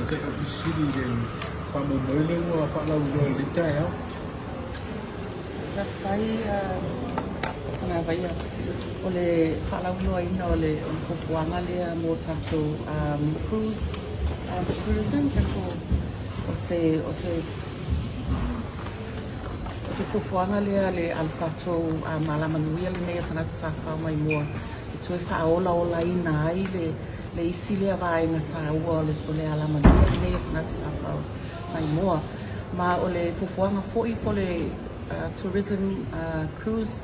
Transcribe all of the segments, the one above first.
Tamaitai Ofisa Sili i le faamoemoe lea ua faalauiloa i lenei taeao. Faafetai Tagavaia. O le faalauiloaina o le fuafuaga lea mo tatou cruise tourism, o se fuafuaga lea a le tatou Alamanuia lenei o Tagata Tafafao Maimoa e toe faaolaolaina ai le isi lea vaega taua o le alamanuia lenei o tagata tafafao maimoa. Ma o le fuafuaga foi po o le Tourism Cruise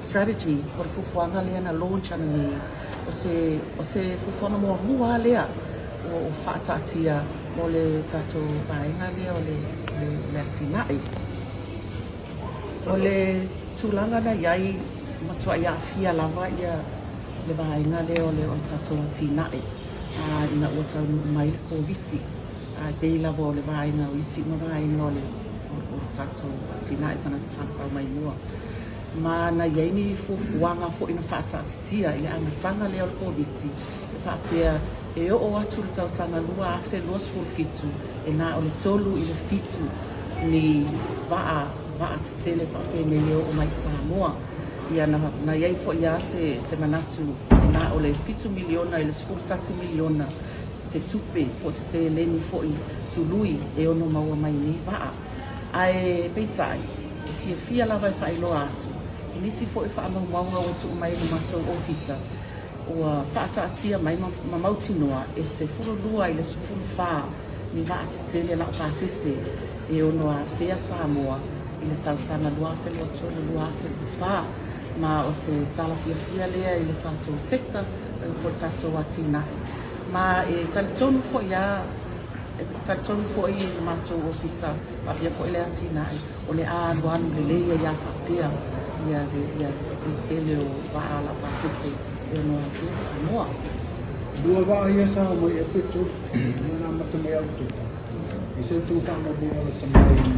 Strategy, o le fuafuaga lea na launch ananei, o se fuafuaga muamua lava lea ua faataatia mo le tatou vaega lea o le atinae. O le tulaga na i ai, matuai aafia lava ia le vaega lea o le tatou atinae ina ua taunuu mai le Koviti. Ae pei lava o le vaega o isi uma vaega o le tatou atinae tagata tafafao maimoa. Ma na i ai ni fuafuaga foi na faataatitia i le amataga lea o le Koviti e faapea e oo atu le tausaga 2027 e na o le 3 i le 7 ni vaa tetele faapenei e oo mai i Samoa. Ia na i ai foi lava se manatu e na o le $7 miliona i le $11 miliona se tupe po o se seleni foi tului e ono maua mai nei vaa. Ae peitai, e fiafia lava e faailoa atu, i nisi foi faamaumauga ua tuu mai e le matou ofisa, ua faataatia mai ma mautinoa e 12 i le 14 ni vaa tetele laupasese e ono afea Samoa i le tausaga 2023/2024. Ma o se tala fiafia lea i le tatou sector po o le tatou atinae. Ma e talitonu foi lava, e talitonu foi i le matou ofisa faapea foi le atinae, o le a alualu lelei ai lava faapea le tele o vaa laupasese e ono afea Samoa. Lua vaa ia sa omai ea pe tolu, na amata mai Oketopa. I se outou faamaumauga lata mai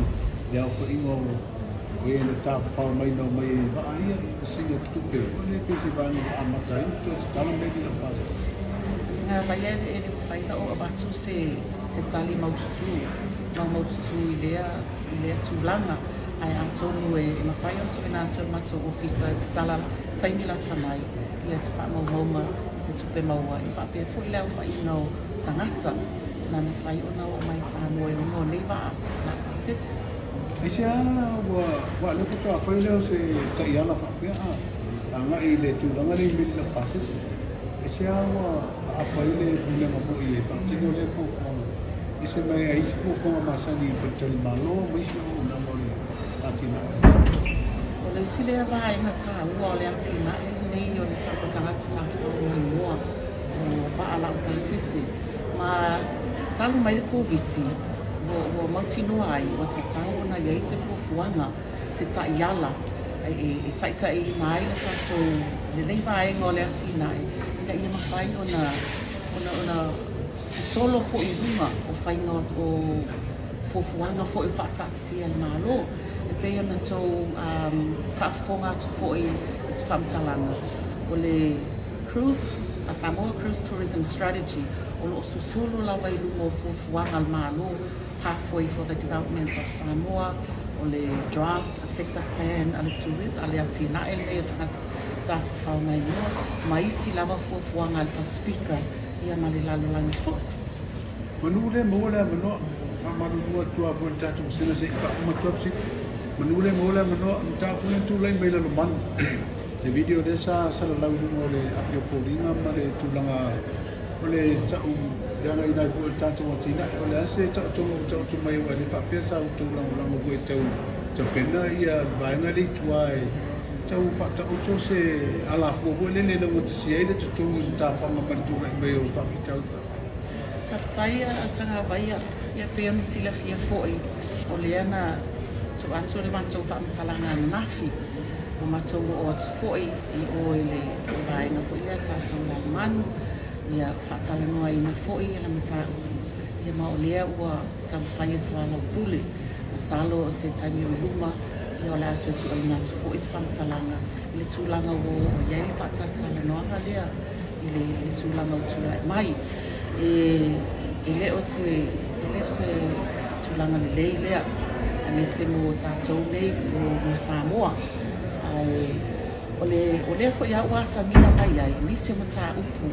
le aofaiga o e na tafafao mai na omai ai i vaa ia, i masini o tupe foi lea pei se vaega ua amata ai ona toe tatala meli laupasese. Tagavaia, e le mafai ona ou avatu se tali maututu, maumaututu i lea tulaga. Ae atonu e mafai ona tuuina atu e le matou ofisa i se tala taimi lata mai ia se faamaumauga i se tupe maua e faapea foi le aofaiga o tagata na mafai ona oo mai Samoa i luga o nei vaa laupasese. Aisea ua lea faatoa fai lea o se taiala faapea agai i le tulaga lea i meli laupasese? Aisea ua aapa ai le pulega foi e faatino lea fuafuaga ese mai ai isi fuafuaga masani i faletalimalo ma isi auaunaga o le atinae? O le isi lea vaega taua o le atinae lenei o le tagata tafafao maimoa o vaa laupasese. Ma talu mai le Koviti, ua mautinoa ai ua tatau ona i ai se fuafuaga, se taiala e taitaiina ai le tatou lenei vaega o le atinae ina ia mafai ona sosolo foi i luga o faiga o fuafuaga foi o faataatitia e le Malo. E pei ona outou faafofoga atu foi i se faamatalaga o le Cruise a Samoa Cruise Tourism Strategy, o lo o susulu lava i luga o fuafuaga a le Malo, Pathway for the Development of Samoa, o le draft sector plan a le tourism a le atinae lenei o tagata tafafao maimoa, ma isi lava fuafuaga a le Pasefika ia ma le lalolagi foi. Manu le maua le avanoa, faamalulu atu lava foi i le tatou vasega se i faauma atu atu manu le maua le avanoa. Mataupu lea na tulai mai Lalomanu, le video lea sa salalau i luga o le api o foliga ma le tulaga o le tau leagaina ai foi o le tatou atinae. O le a se taotoga ua taoto mai aua e le faapea sa outou lagolago foi e tau tapena ia le vaega lea i tua e tau faataoto se alafua foi lele e laugatasia ai le totogi o matafaga ma le tulai mai o faafitauli? Faafetai a Tagavaia. Ia, pei ona silafia foi, o lea na tuu atu le matou faamatalaga ananafi. Ua matou oo atu foi i o i le vaega foi lea tatou Lalomanu, ia faatalanoaina foi le mataupu. Ia ma o lea ua taumafai e soalaupule. Masalo o se taimi o i luma, ia o le a toe tuuina atu foi se faamatalaga i le tulaga ua oo i ai le faatalatalanoaga lea i le tulaga ua tulai mai. E e le o se e le o se tulaga lelei lea aemaise mo tatou nei mo mo Samoa. Ae o le o lea foi lava ua atagia mai ai nisi o mataupu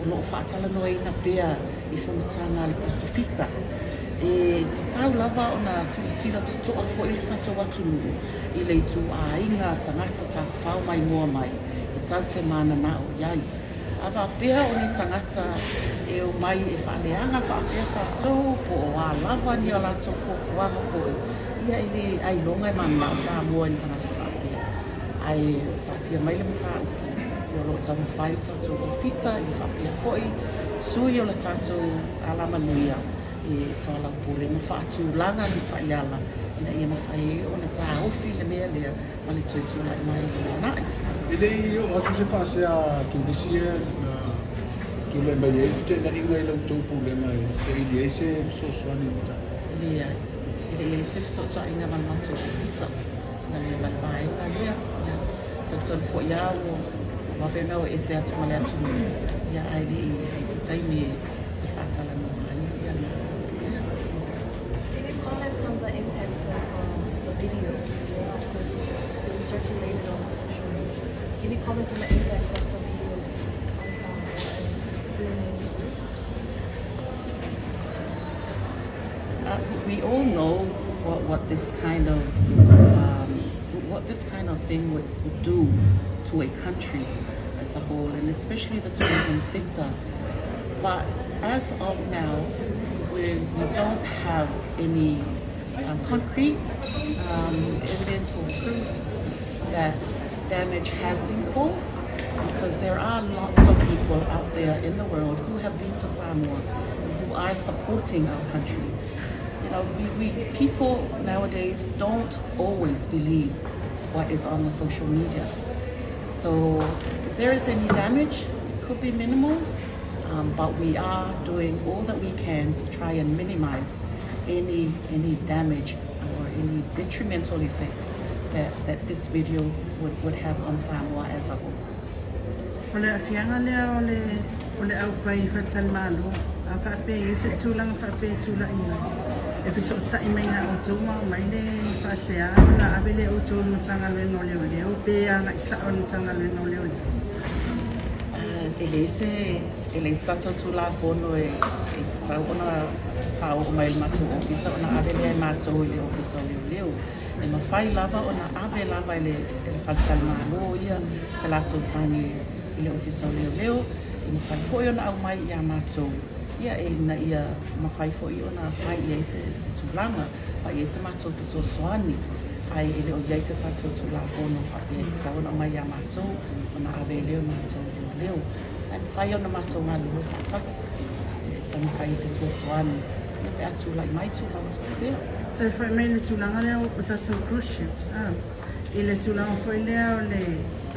o lo o faatalanoaina pea i fonotaga a le Pasefika. E tatau lava ona silasila totoa foi le tatou atunuu i le ituaiga tagata tafafao maimoa mai e tatou te mananao i ai. A faapea o ni tagata e omai e faaleaga faapea tatou po o a lava ni a latou fuafuaga foi, ia e le ailoga e mananao Samoa i ni tagata faapea. Ae taatia mai le mataupu, ia o lo o taumafai le tatou Ofisa ia faapea foi sui o le tatou Alamanuia e soalaupule ma faatulaga ni taiala ina ia mafai ai ona taofi le mea lea ma le toe tulai mai i le lumanai. E le i oo atu se faasea a turisi ia na tulai mai ai feteenaiga i la outou pulega e saili ai se fesoasoani i mataupu? Leai, e le i i ai se fesootaiga ma le matou ofisa ma le ma le vaega lea. Ia, talitonu foi lava ua vave ona o ese atu ma le atunuu, ia ae le i i ai se taimi e faatalanoa ai ia le mataupu lea. Can you comment on the impact of the video? Because it's been circulated on social media. Can you comment on the impact of the video on Samoa and bringing in tourists? We all know what this kind of what this kind of thing would do to a country as a whole, and especially the tourism sector. But as of now, we don't have any concrete evidence or proof that damage has been caused, because there are lots of people out there in the world who have been to Samoa and who are supporting our country. We people nowadays don't always believe what is on the social media. So if there is any damage, it could be minimal, but we are doing all that we can to try and minimize any damage or any detrimental effect that this video would have on Samoa as a whole. O le aafiaga lea o le aufai faletalimalo a faapea i se tulaga faapea e tula'i mai e fesoota'i mai iā outou ma aumai le faasea ona ave lea outou i le Matagaluega o Leoleo pe aga'i sa'o i le Matagaluega o Leoleo. E leai se tatou tulafono e tatau ona faaoo mai le matou ofisa ona ave lea e matou i le ofisa o leoleo. E mafai lava ona ave lava e le faletalimalo ia se latou tagi i le ofisa o leoleo. E mafai foi ona aumai iā matou ia e ina ia mafai foi ona fai i ai se tulaga ma i ai se matou fesoasoani, ae e le o i ai se tatou tulafono faapea e tatau ona aumai iā matou ona ave lea o matou i leoleo, ae mafai ona matou galulue faatasi e taumafai e fesoasoani ia pe a tulai mai tulaga faapea. Toe foi mai le tulaga lea o tatou cruise ships a i le tulaga foi lea o le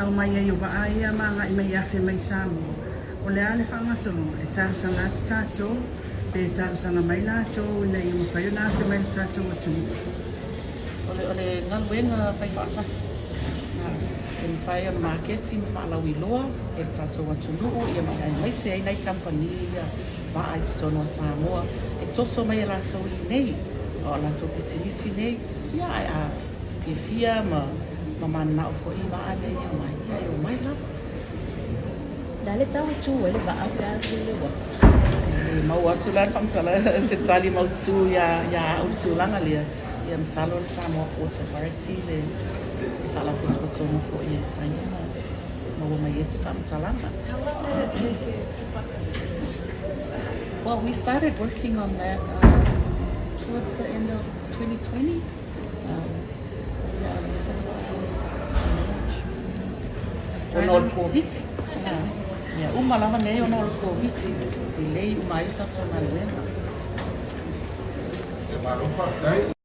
aumai ai o vaa ia ma agai mai afe mai Samoa, o le a le faagasologa e talosaga atu tatou pe talosaga mai latou ina ia mafai ona afe mai le tatou atunuu? O le galuega fai faatasi e mafai ona maketi ma faalauiloa e le tatou atunuu ia ma aemaise ai nai kamupani ia vaa i totonu o Samoa e toso mai e latou i nei o a latou pisinisi nei ia, ae a fiafia ma mananao foi i vaa nei e omai ia e omai lava. Le a le tau e tu ai le vaa pe a tu le uafu? E maua atu la le faamatalaga se tali mautū iā au le tulaga lea ia masalo le Samoa Port Authority le faalapotopotoga foi e mafai ona maua mai ai se faamatalaga. How long did it take you to focus? Well, we started working on that towards the end of 2020. Yeah, ona o le Koviti. Ia, uma lava nei ona o le Koviti. Delay uma ai tatou galuega. Malo faafetai.